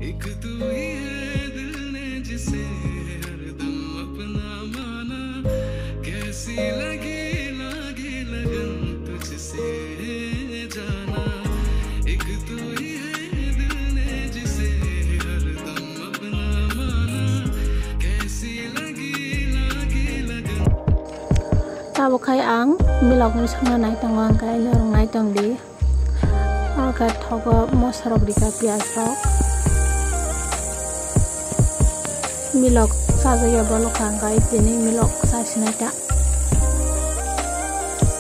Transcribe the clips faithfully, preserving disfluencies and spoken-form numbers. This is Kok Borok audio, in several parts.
एक तू ही है दिल ने जिसे हरदम अपना माना, कैसी लगी लगी लगन तुझसे जाना, एक तू ही है दिल ने जिसे हरदम अपना माना, कैसी लगी लगी लगन. Tabuk khai ang milok ni songna nai tongo, ang khe norok nai tong di. Aro khe thogo mosa rok rika, piyaj rok. Milok chajakya bolok kha, hwnkhe tini milok chasinai ta.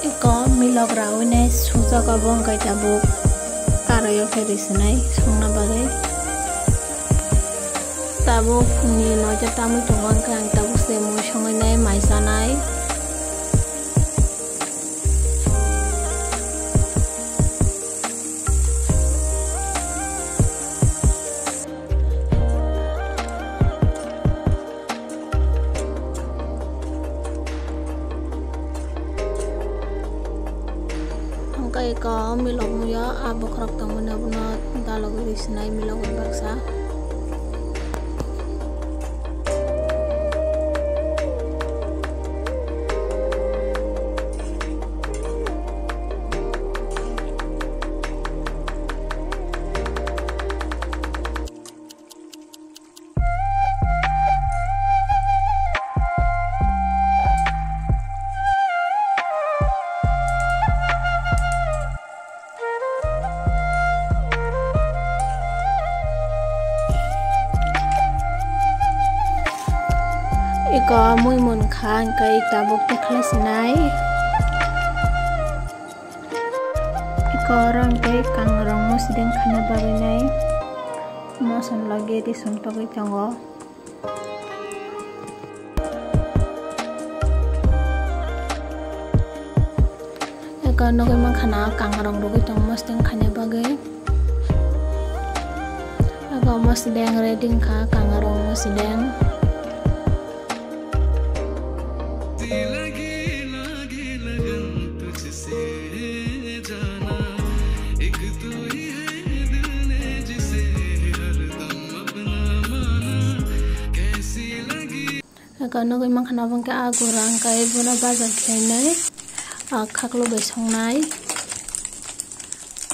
Eko milok raui nai sujak, obo hwnkhe tabuk karai o khe risinai songna bagwi. Tabuk phungni noita tamwi tongo, hwnkhe ang tabuk se mui songwi nai, mai chanai. Hwnkhe eko milok muiyo a bokhorok tongmani abono dalogwi risinai milok bai baksa. Eko mui munkha, hwnkhe tabuk tikhlai sinai. Eko oro hwnkhe kangrong mosideng khaina bagwi nai moson logi risong togwi tongo. Eko nugwi mankha na kangrong rwgwi tongo mosideng khaina bagwi. Eko mosideng ready wngkha, kangrong mosideng. Eko nugwi mankha na obo hwnkhe a gura hwnkhe bono bazar khlainai, ah, khaklo bai songnai.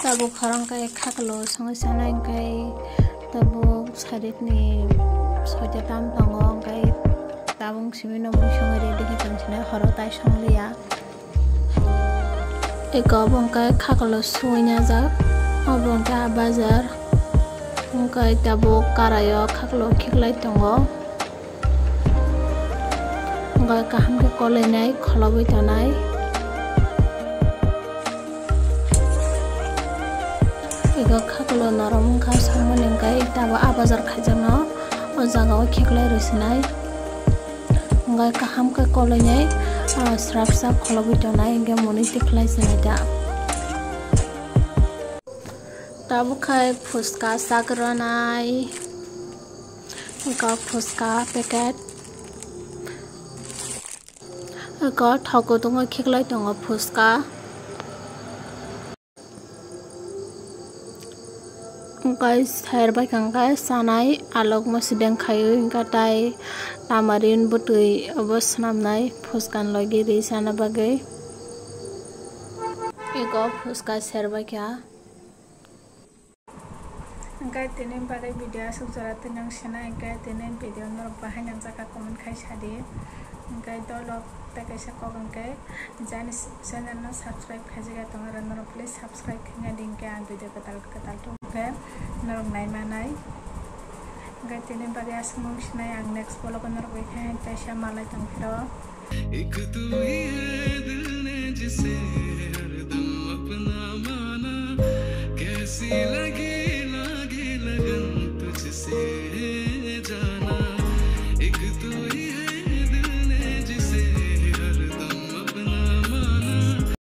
Tabuk khorang khe khaklo songwi sanai hwnkhe tabuk sarik ni soita tam tongo, hwnkhe tabuk simi no mui songwi ready khe tongsinai, horo tai songliya. Eko obo hwnkhe khaklo suina jak, obo hwnkhe a bazar, hwnkhe tabuk karai o khaklo khiklai tongo, hwnkhe kaham khe kolainai kholobwi tonai. Eko khaklo norom wngkha, samani hwnkhe tabuk a bazar khaijakno o jaga o khiklai rwsinai. Hwnkhe kaham khe kolainai, ah, srapsa kholobwi tonai, hwnkhe monwi tikhlai sinai da. Tabuk khai phuska chakranai, hwnkhe phuska packet, hwnkhe thok kutungo khiklai tongo phuska. Hwnkhe ser bai kha hwnkhe chanai alok mosideng khaiwi hwnkhe tai tamarin bwtwi obo swnamnai phuska ni logi ri chana bagwi. Eko phuska ser bai kha. Hwnkhe tini bagwi video aswk jora twi nang sinai, hwnkhe tini video norok bahai nangjakha comment khai sadi. Hwnkhe dolo tei kaisa kok hwnkhe jani channel no subscribe khaijak ya tongo, norok please subscribe khaina di, hwnkhe ang video kwtal kwtal tubukhe norok nai manai. Hwnkhe tini bagwi aswk nung sinai, ang next vlog o norok bai khe teisa malai tongphiro. एक तू ही है दिल ने जिसे हरदम अपना माना, कैसी लगी